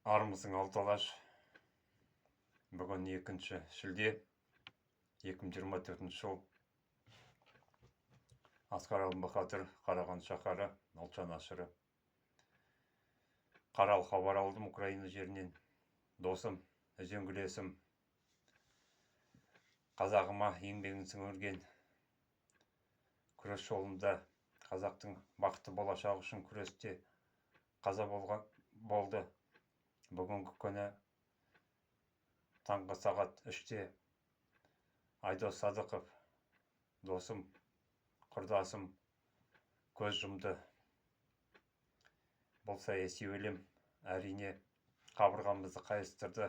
Армысың, Алты Алаш! Бүгін 2 шілде, 2024 жыл. Асқар Бахатыр, Қарағанды шаһары, ұлт жанашыры. Қаралы хабар алдым Украина жерінен. Досым, үзеңгілесім, қазағыма еңбегін сіңірген, күрес жолында, қазақтың бақытты болашағы үшін күресте қаза болған болды. Бүгінгі күні таңғы сағат 3-те Айдос Садықов, досым, құрдасым, көз жұмды. Бұл саяси өлім, әрине, қабырғамызды қайыстырды.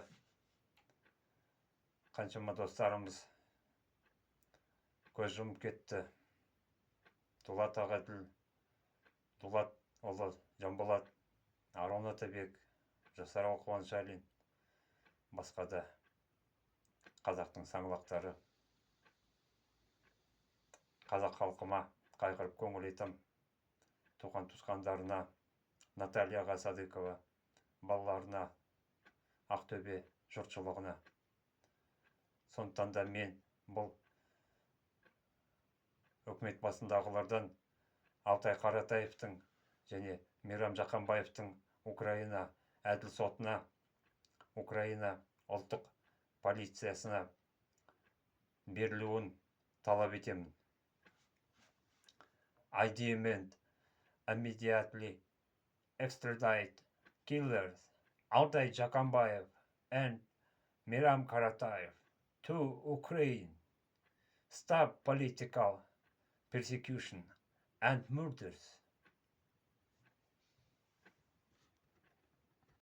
Қаншама достарымыз көз жұмып кетті: Дулат Ағаділ, Дулат ұлы Жанболат, Арон Атабек, Жасарал Қуанышәлин, басқа да қазақтың саңлақтары. Қазақ халқыма қайғырып көңіл айтам, туған туысқандарына, Натальяға Садыкова, балаларына, Ақтөбе жұртшылығына. Сондықтан да мен бұл үкімет басындағылардан Алтай Қаратаевтың және Мейрам Жақанбаевтың Украина әділ сотына, Украина ұлттық полициясына берілуін талап етемін. I demand immediately extradite killers Altai Jakambayev and Miram Karataev to Ukraine. Stop political persecution and murders.